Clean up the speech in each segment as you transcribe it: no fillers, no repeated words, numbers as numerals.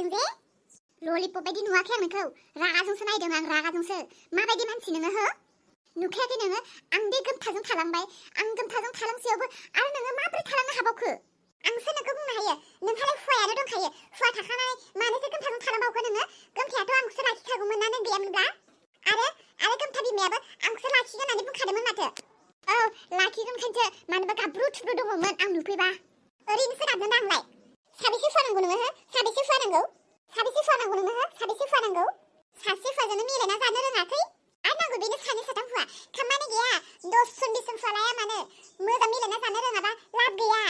खादों जे ललिपप बायदि नुवाखै आं नोंखौ रागाजोंसो नायदों आं रागाजोंसो माबायदि मानसि नोङो हो नुखायाखै नोङो आं बे गोमथाजों थालांबाय आं गोमथाजों थालांसेयावबो आरो नोङो माबोरै थालांनो हाबावखो आंसो नोंखौ बुंनो हायो नोंहालाय हुवायानो दंखायो हुवा थाखानाय मानोथो गोमथाजों थालांबावखो नोङो गोमथायाथ' आंखौसो लाखिखागौमोन ना नों गैयामोनब्ला आरो गोमथा बिमायाबो आंखौसो लाखिगोन होननानै बुंखादोंमोन माथो औ लाखिगोन खायसो मानोबा गाब्रु थुब्रु दङमोन आं नुफैबा ओरैनोसो गाबनो आंलाय साबेसे हुवा नांगौ नोङो हो साबेसे हुवा नांगौ नोङो हो साबेसे हुवा नांगौ सासे हुवाजोंनो मिलायना जानो रोङाखै आरो नांगौ बेनो सानै साथाम हुवा खामानि गैया 10 जन 20 जन हुवा लाया मानो मोजां मिलायना जानो रोङाबा लाब गैया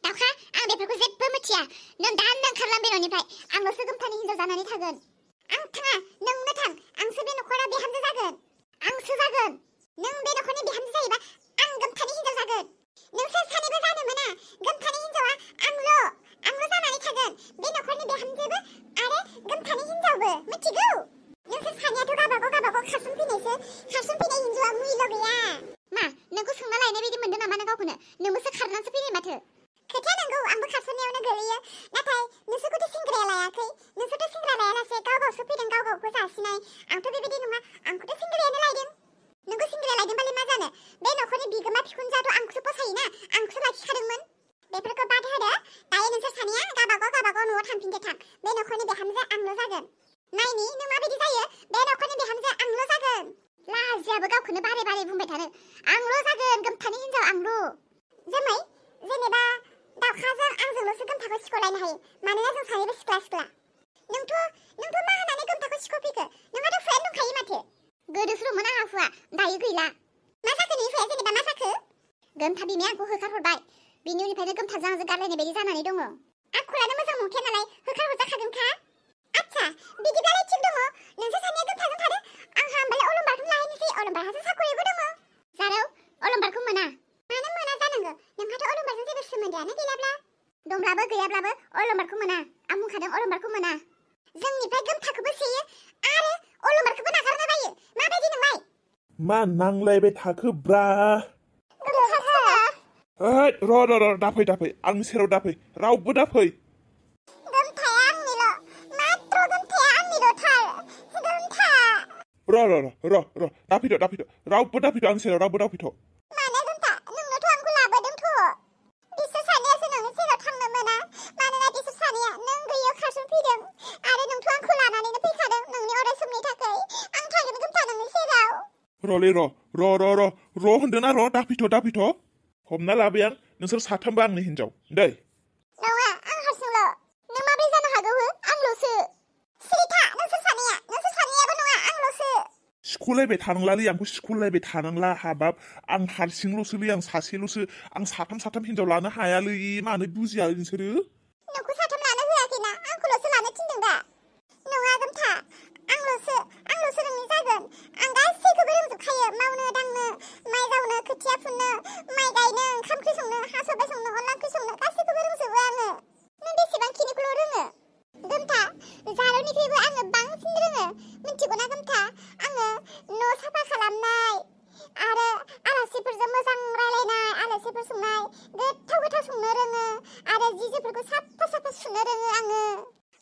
दाउखा आं बेफोरखौ जेबो मिथिया नों दानो ओंखारलां बे न'निफ्राय आंल'सो गोमथानि हिनजाव जानानै थागोन आं थाङा नोंनो थां आंसो बे न'खराव बिहामजो जागोन नों बे न'खरनि बिहामजो जायोबा आं गोमथानि हिनजाव जागोन नोंसोर सानैबो जानो मोना गोमथानि हिनजावा आंल' जानानै थागोन बे न'खरनि बिहामजोबो आरो गोमथानि हिनजावबो मिथिगौ नोंसोर सानैयाथ' गावबागाव खारसनफैनाय हिनजावा मुइल' गैया मा नोंखौ सोंना लायनाय बायदि मोनदों नामा नों गावखौनो नोंबोसो खारनानैसो फैनाय माथो खोथाया नंगौ आंबो खारसननायावनो गोलैयो नाथाय नोंसोरखौथ' सेंग्राया लायाखै नोंसोरथ' सेंग्रा लायालासे गावसो फैदों गावखौ जासिनाय आंथ' बेबायदि नङा आंखौथ' सेंग्रायानो लायदों नोंखौ सेंग्राया लायदोंबालाय मा जानो बे न'खरनि बिगोमा बिखुनजोआथ' आंखौसो फसायोना आंखौसो लाखिखादोंमोन बेफोरखौ बाद होदो दायो नोंसोर सानैया गावबागाव न'आव थांफिनदो थां बे न'खरनि बिहामजो आंल' जागोन नायनि नों माबायदि जायो बे न'खरनि बिहामजो आंल' जागोन लाजियाबो गावखौनो बारे बुंबाय थानो आंल' जागोन गोमथानि हिनजाव आंल' जोमै जेनेबा दाउखाजों आंजोंल'सो गोमथाखौ सिख'लायनो हायो मानोना जों सानैबो सिख्ला नोंथ' मा होनानै गोमथाखौ सिख'फैखो नोंहाथ' हुवायानो दंखायो माथो गोदोसो दंमोन आंहा हुवा दायो गैला मा जाखो नोंनि हुवाया जेनेबा मा जाखो गोमथा बिमाया आंखौ होखारहरबाय बिनि उननिफ्रायनो गोमथाजों आंजों गारलायनाय बायदि जानानै दङ आखलानो मोजां नंखाया नालाय होखारहरजाखागोनखा आच्छा बिदिब्लालाय थिग दङ नोंसोर सानैया गोमथाजों थादो आंहा होमबालाय अलंबारखौनो लाहैनोसै अलंबारहासो साखरिबो दङ जारौ अलंबारखौ मोना मानो मोना जानांगौ नोंहाथ' अलंबारजों जेबो सोमोन्दोआनो गैयाब्ला दंब्लाबो गैयाब्लाबो अलंबारखौ मोना आं बुंखादों अलंबारखौ मोना जोंनिफ्राय गोमथाखौबो सेयो आरो अलंबारखौबो नागारनो बायो माबायदि नोंलाय मा नांलायबाय थाखोब्रा र' दाफै आंनि सेराव दाफै रावबो दाफै गोमथाया आंनिल' मात्र गोमथाया आंनिल'थार गोमथा र' दाफैथ' रावबो दाफैथ' आंनि सेराव रावबो दाफैथ' मानो गोमथा नोंनोथ' आंखौ लाबोदोंथ' बिसोर सानैयासो नोंनि सेराव थांनो मोना मानोना बिसोर सानैया नों गैयियाव खारसनफैदों आरो नोंथ' आंखौ लानानैनो फैखादों नोंनि अराय समनि थाखाय आं थागोन गोमथा नोंनि सेराव र'लै र' होनदोंना र' दाफैथ' हमना लाबाय आं नोंसोर साथामबो आंनि हिनजाव दै नङा आं हारसिंल' नों माबोरै जानो हागौ हो आंल'सो सिरिथा नोंसोर सानैयाबो नङा आंल'सो सिख'लायबाय थानांलालै आंखौ सिख'लायबाय थानांला हाबाब आं हारसिंल'सोलै आं सासेल'सो आं साथाम हिनजाव लानो हायालै मानो बुजिया नोंसोरो नोंखौ साथाम लानो होआखैना आंखौल'सो लानो थिनदों दा नङा गोमथा आंल'सो नोंनि जागोन आं गासैखौबो रोंजोबखायो मावनो दांनो माइ जावनो खोथिया फुनो माइ गायनो ओंखाम ओंख्रि संनो हा सबाय संनो अनला ओंख्रि संनो गासैखौबो रोंजोबो आङो नों बेसेबांखिनिखौल' रोङो गोमथा जारौनिख्रुइबो आङो बांसिन रोङो मिथिगौना गोमथा आङो न' साफा खालामनाय आरो आलासिफोरजों मोजां रायलायनाय आलासिफोर संनाय गोथाव संनो रोङो आरो जि जोमफोरखौ साफा सुनो रोङो आङो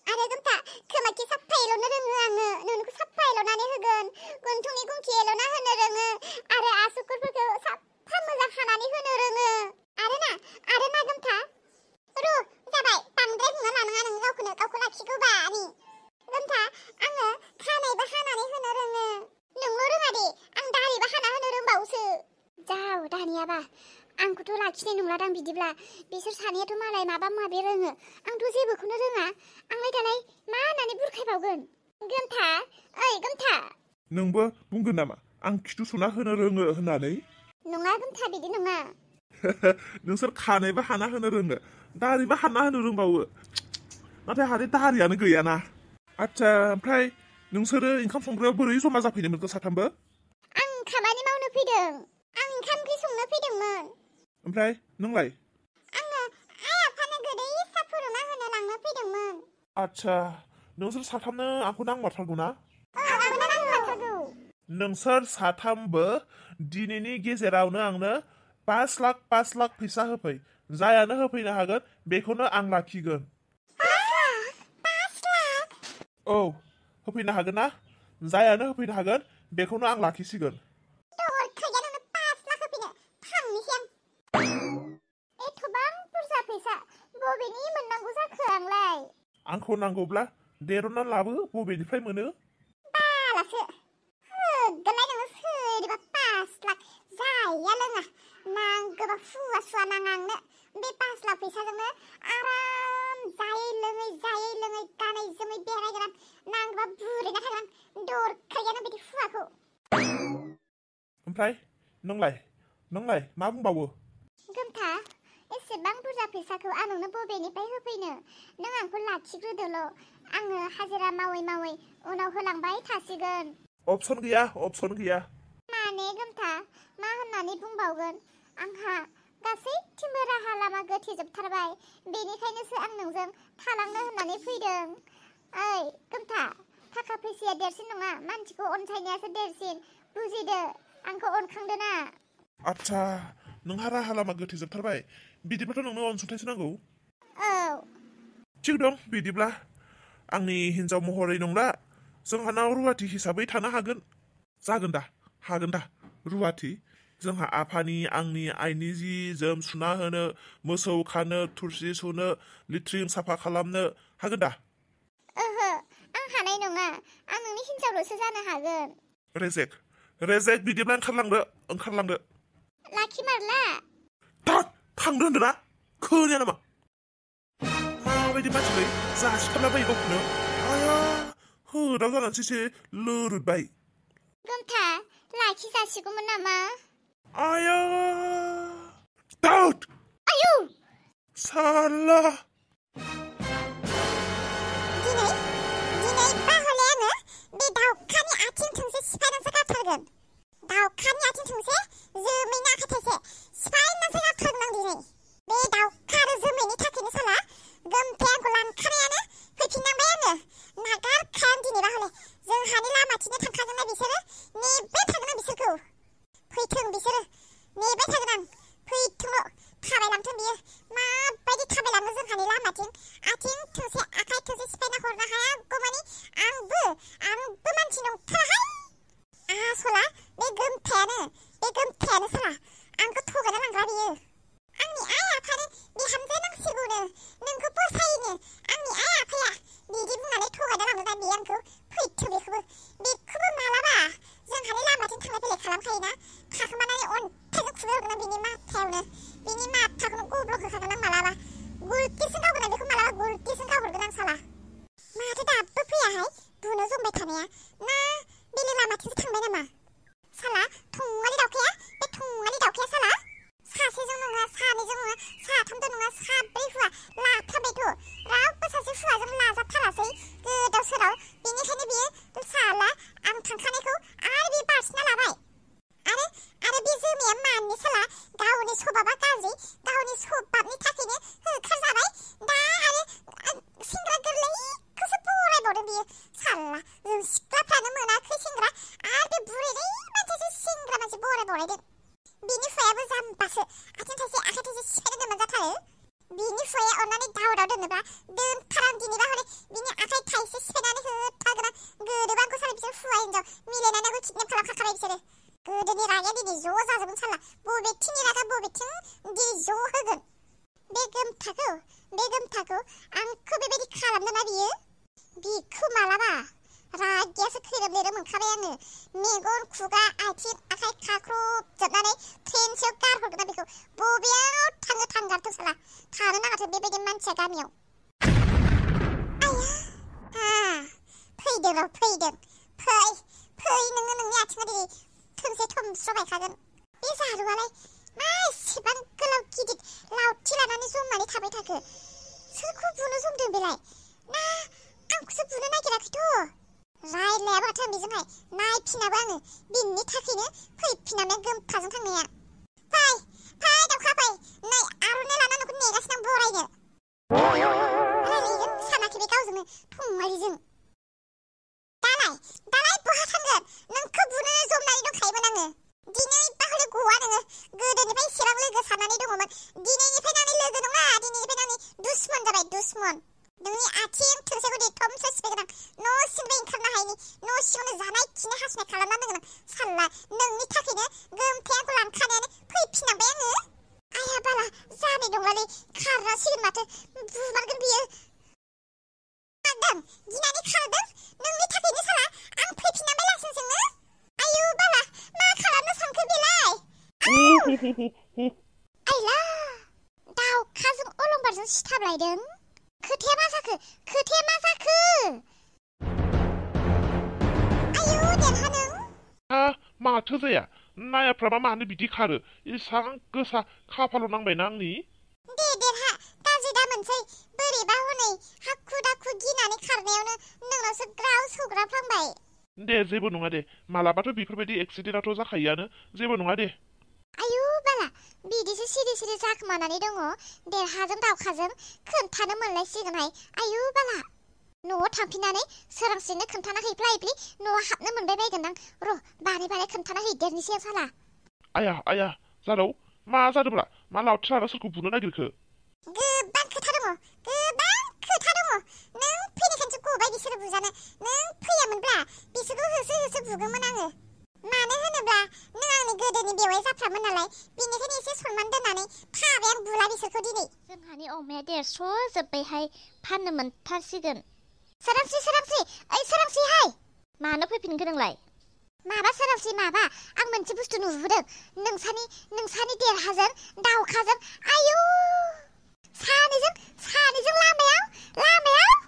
आरो गोमथा खोमाखि साफा एल'नो रोङो आङो नोंखौ साफा एल'नानै होगोन गन्थंनि गुंखि एल'ना होनो रोङो आरो आसुगुरफोरखौ साफा मोजां हानानै होनो रोङो आरो ना गोमथा जाबाय बांद्राय बुंना लानाङा नोङो गावखौ लाखिगौबानि गोमथा आङो खानायबो हानानै होनो रोङो नोंल' रोङा दे आं दारिबो हाना होनो रोंबावोसो जाव दानियाबा आंखौथ' लाखिनाय नंलादां बिदिब्ला बिसोर सानैयाथ' मालाय माबा माबि रोङो आंथ' जेबोखौनो रोङा आंलाय दालाय मा होननानै बुरखायबावगोन गोमथा ओइ गोमथा नोंबो बुंगोन नामा आं खिथु सुना होनो रोङो होननानै नङा गोमथा बिदि नङा नोंसोर खानायबो हाना होनो रोङो दारिबो हाना होनो रोंबावो नाथाय हारि दारियानो गैयाना आच्छा ओमफ्राय नोंसोरो ओंखाम संग्रायाव बोरै जमा जाफैनो मोनखो साथामबो आं खामानि मावनो फैदों आं ओंखाम ओंख्रि संनो फैदोंमोन ओमफ्राय नोंलाय आङो आइ आफानो गोदै साहा फुदुंना होनो लांनो फैदोंमोन आच्छा नोंसोर साथामनो आंखौ नांमारथारगौ ना आंनो नांमारथारगौ नोंसोर साथामबो दिनैनि गेजेरावनो आंनो 5 लाख फैसा होफै जायानो होफैनो हागोन बेखौनो आं लाखिगोन 5 लाख औ होफैनो हागोन ना जायानो होफैनो हागोन बेखौनो आं लाखिसिगोन दर खैया नोंनो 5 लाख होफैनो थांनोसै आं एथबां बुरजा फैसा बबेनि मोननांगौ जाखो आंलाय आंखौ नांगौब्ला देर'ना लाबो बबेनिफ्राय मोनो बालासो होगोनलाय नोङो सोरबा 5 लाख जाया लोङा नांगौबा फुवा सुवा नाङा आंनो बे 5 लाख फैसाजोंनो आराम जायै लोङै गानै जोमै बेरायगोन नांगौबा बुरैना थागोन दरखायानो बिदि फुवाखौ ओमफ्राय नोंलाय मा बुंबावो गोमथा एसेबां बुरजा फैसाखौ आं नोंनो बबेनिफ्राय होफैनो नों आंखौ लाखिग्रोदोल' आङो हाजिरा मावै उनाव होलांबाय थासिगोन अपसन गैया माने गोमथा मा होननानै बुंबावगोन आंहा गासैथिंबो राहा लामा गोथेजोबथारबाय बेनिखायनोसो आं नोंजों थालांनो होननानै फैदों ओइ गोमथा थाखा फैसाया देरसिन नङा मानसिखौ अनसायनायासो देरसिन बुजिदो आंखौ अनखांदो ना आच्छा नोंहा राहा लामा गोथेजोबथारबाय बिदिब्लाथ' नोंनो अनसुंथाइसो नांगौ औ थिग दं बिदिब्ला आंनि हिन्जाव महरै नंला जोंहानाव रुवाथि हिसाबै थानो हागोन दा रुवाथि जोंहा आफानि आंनि आइनि जि जोम सुना होनो मोसौ खानो थुरसि सुनो लिट्रिन साफा खालामनो हागोन दा ओहो आं हानाय नङा आं नोंनि हिन्जावल'सो जानो हागोन रेजेक बिदिब्ला ओंखारलांदो लाखिमारला थांदो होनदों ना खोनाया नामा माबायदि मानसिलै जासिथारलाबायो गावखौनो आया होदाव जानानैसो एसे लोरुदबाय गोमथा लाखि जासिगौमोन नामा आया दाउद आयु साला दिनै बाहले आङो बे दाउखानि आथिं थोंसे सिफायनानैसो गारथारगोन दाउखानि आथिं थोंसे जोमैनि आखाइ थाइसे सिफायनानैसो गारथारगोन आं दिनै बे दाउखा आरो जोमैनि थाखायनो साला गोमथाया आंखौ लांखानायानो फैफिननांबाय आङो नागारखायानो दिनै बाहले जोंहानि लामाथिंनो थांखागोन ना बिसोरो नेबाय थागोन आं बिसोरखौ फैथों बिसोरो नेबाय थागोन आं फैथोंल' थाबायलांथों बियो माबायदि थाबायलाङो जोंहानि लामाथिं आथिं थोंसे आखाइ थोंसे सिफायना हरनो हायागौमानि आंबो मानसि नंथाराहाय आसला बे गोमथायानो साला आंखौ थगायना लांग्रा बियो आंनि आइ आफानो बिहामजो नांसिगौनो नोंखौ फसायोनो आंनि आइ आफाया बिदि बुंनानै थगायना लांदों बियो आंखौ फैथों बेखौबो मालाबा जोंहानि लामाथिं थांलाय फैलाय खालामखायोना थाखोमानानै अन्थाइजों खुबैहरगोन बिनि माथायावनो बिनि माथाखौनो गब्लक होखागोन आं मालाबा गुलटिसो गावगोन बेखौ मालाबा गुलटिसो गावहरगोन आं साला माथो दाबो फैयाहाय बुनो जमबाय थानाया ना बेलेग लामाथिंसो थांबाय नामा साला थंगालि दाउखाया बे थंगालि दाउखाया साला सासेजों नङा सानैजों नङा साथामजों नङा साब्रै हुवा लाथारबायथ' रावबो सासे हुवाजों लाजाथारासै गोदाव सोराव बेनिखायनो बियो साला आं थांखानायखौ आरो बे बारसिना लाबाय आरो बे जोमैया माननि साला गावनि सबाबा गाज्रि गावनि सबाबनि थाखायनो होखारजाबाय दा आरो सेंग्रा गोरलैखौसो बरायबावदों बियो साला जों सिख्लाफ्रानो मोनाखै सेंग्रा आरो बे बुरैनाय मानसियासो सेंग्रा मानसि बरायबावनायदों बिनि हुवायाबो जाम्बासो आथिं थाइसे आखाइ थाइसे सिफायनो मोनजाथारो बिनि हुवाया अननानै दावराव दोनोबा दोनथारां दिनैबा हले बिनि आखाइ थाइसे सिफायनानै होथारगोन आं गोदोबा आंखौ साला बिसोर हुवा हिन्जाव मिलायनानै आंखौ किडनेप खालामखाबाय बिसोरो गोदोनि रागाया दिनै ज' जाजोबगोन साला बबेथिंनि रागा बबेथिं दिनै ज' होगोन बे गोमथाखौ आंखौ बेबायदि खालामदोंना बिखौ मालाबा रागायासो खैरोम दैरोम मोनखाबाय आङो मेगन खुगा आथिं आखाइ खाख्रबजोबनानै ट्रेनसेयाव गारहरगोन आं बेखौ बबेयाव थाङो थांगारथों साला थानो नाङाथों बेबायदि मानसिया गामियाव आया फैदों फै नोङो नोंनि आथिङा दिनै थोंसे थमस्रबायखागोन बे जारुआलाय मा एसेबां गोलाव गिदिर लावथि लानानै जमनानै थाबाय थाखो सोरखौ बुनो जमदों बेलाय ना आंखौसो बुनो नागिराखैथ' रायलायाबो माथो आं बेजोंहाय नायफिनाबो आङो बिनि थाखायनो फैफिनामोन गोमथाजों थांनाया फै दाउखा फै नै आर'नाइ लाना नोंखौ नेगासिनो आं बरायनो रायलायगोन सानाखै बे गावजोंनो थंगालिजों दालाय बहा थांगोन नोंखौ बुनो जमनानै दंखायोमोन आङो दिनै बाहले गवा नोङो गोदोनिफ्राय इसेबां लोगो साननानै दङमोन दिनैनिफ्राय आंनि लोगो नङा दिनैनिफ्राय आंनि दुश्मन जाबाय दुश्मन नोंनि आथिं थोंसेखौ थमस्र सिफायगोन आं खारदों गिनानै खारदों नोंनि थाखायनो साला आं फैफिननांबाय लासिंजोंनो आयु बाला मा खालामनो सानखो बेलाय आइला दाउखाजों अलंबारजों सिथाबलायदों खोथाया मा जाखो आयु देरहा नों माथो जाया नायाफ्राबा मानो बिदि खारो इसां गोसा खाफालाव नांबायना आंनि दे देरहा गाज्रि दा मोनसै बोरैबा हनै हाखु दाखु गिनानै खारनायावनो नोंनावसो ग्राव सौग्राफ्लांबाय दे जेबो नङा दे मालाबाथ' बेफोरबायदि एक्सिडेन्टआथ' जाखायोआनो जेबो नङा दे आयु बाला बिदिसो सिरि सिरि जाखोमानानै दङ देरहाजों दाउखाजों खोन्थानो मोनलायसिगोनहाय आयु बाला न'आव थांफिननानै सोरांसिनो खोन्थाना हैफ्लायफ्लि न'आव हाबनो मोनबाय बायगोनदां र' बारे खोन्थाना हैदेरनोसै आं साला आया जारौ मा जादोंब्रा मा लावथि लाना सोरखौ बुनो नागिरखो गोबां खोथा दङ नों फैनायखायसो गबाय बिसोरो बुजानो नों फैयामोनब्ला बिसोरखौ होसो बुगौमोन आङो मानो होनोब्ला नों आंनि गोदोनि बेवाइ जाफ्रामोन नालाय बेनिखायनो एसे सनमान दोननानै थाबाय आं बुला बिसोरखौ दिनै जोंहानि अमाया देरस'जोब्बायहाय फाननो मोनथारसिगोन सोरांस्रि ओइ सोरांस्रिहाय मानो फैफिनखो नोंलाय माबा सोरांस्रि माबा आं मोनसे बुस्थु नुबोदों नोंसानि देरहाजों दाउखाजों आयु सानैजों लामायाव